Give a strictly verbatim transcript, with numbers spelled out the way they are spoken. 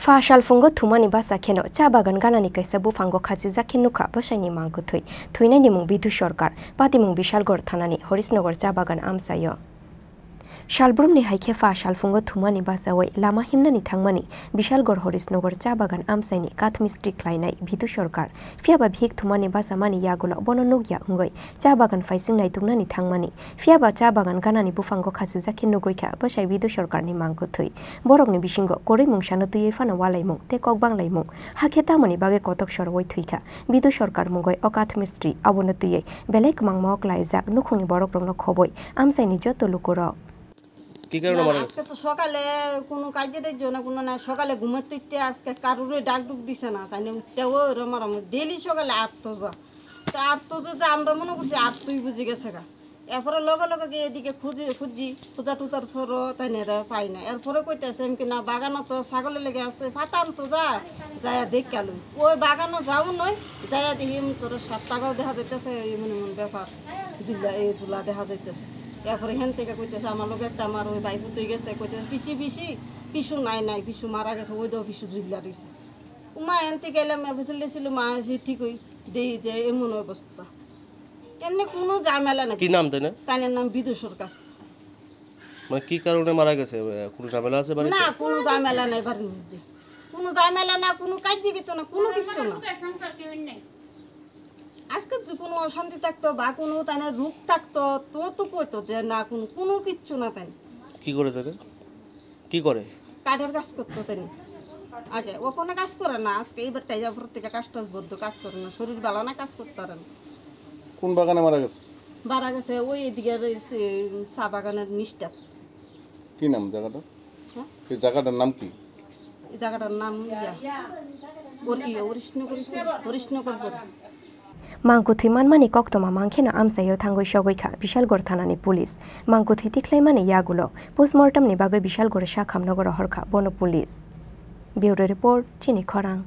Pha salphungo thumani basa kheno cha bagan ganani kaisa buphango khachijak khe nukha bwsaini mangkwthwi. Thwinaini mung Bidhu Sarkar, patimung Bishalgarh thanani Horisnagar cha bagan amchaio. Salbrumni hai khe pha salphungo thumani bachaui lama himnani thangmani Bishalgarh Horisnagar cha bagan amchaini kathmistri khlainai Bidhu Sarkar. Phiyaba bihik thumani bachamani yagulo bono nukya wngwi cha bagan phaising naituknani thangmani. Phiyaba cha bagan ganani buphango khachijak khe nugwi kha bwsai Bidhu Sarkarni mangkwthwi. Borokni bisingo kwrwi mungsano twiwi phano walaimung tei kok banglaimung. Hakhe tamoni bagwi kotok soroui thwikha Bidhu Sarkar mungwi o kathmistri, abono twiwi belai kwmangma o klaijak nukhungni borokrokno khobwi amchaini joto lukurok. কি কারণে না, মারা গেছে? আজকে তো সকালে কোনো কাজে টাজে না, কোনো না, সকালে ঘুমের তুইতে আজকে কারোরে ডাক ডুক দিছে না, তাই না উঠতে ওই রমারম ডেলি সকালে আটতো যা। তো আটতো যে যা আমরা মনে করছি আটতোই বুঝে গেছে গা। এরপরে লগে লগে গিয়ে এদিকে খুঁজি, খুঁজি, খোঁজা টুজার পরও তাই না এরা পাই না। এরপরে কইতেছে এমকি না, বাগানো তো ছাগলের লেগে আছে, ফাটা আনতো যা, যায়া দেখ গেল। ওই বাগানো যাও নয়, যায়া দেখি এমন তোর সাত টাকাও দেখা যাইতেছে, এমন এমন ব্যাপার, দুলা, এই দুলা দেখা যাইতেছে। এরপরে হেন থেকে কইতেছে, আমার লোক একটা আমার ওই ভাই পুতই গেছে, কইতেছে, "পিসি, পিসি, পিসু নাই, নাই, পিসু মারা গেছে, ওই দেখো পিসু ঝুল্লা রইছে।" উমা এনতে গেলাম, এবার ছিল মা, সে ঠিকই দেই যে এমন অবস্থা। এমনি কোনো ঝামেলা নাই। কি নাম তাই না? তাই নাম বিদু সরকার। মানে কি কারণে মারা গেছে? এ, কোনো ঝামেলা আছে বাড়িতে? না, কোনো ঝামেলা নাই বাড়ির মধ্যে। কোনো ঝামেলা না, কোনো কাজ জীবিত না, কোনো কিচ্ছু না। আজকে যদি কোনো অশান্তি থাকতো বা কোনো তানে রোগ থাকতো, তো, তো কইতো যে না, কোনো, কোনো কিচ্ছু না তাই। কি করে তাহলে? কি করে? কাঠের কাজ করতো তাই। আগে ও কোনো কাজ করে না, আজকে এবার তাই যাওয়ার পর থেকে কাজ টাজ বন্ধ, কাজ করে না, শরীর ভালো না, কাজ করতে পারে না। কোন বাগানে মারা গেছে? মারা গেছে ওই এদিকে রয়েছে চা বাগানের নিচটা। কি নাম জায়গাটা? হ্যাঁ? এই জায়গাটার নাম কি? এই জায়গাটার নাম ইয়া, ওর ইয়ে, হরিশনগর, হরিশনগর বলে। Mangkwthwi manmani koktwma mangkheno amchaio thangwi sogwi kha Bishalgarh thanani police. Mangkwthwi tikhlaimani yagulo postmortemni bagwi Bishalgarh sakhamno rohor kha bono police. Bureau report, Chini Khorang.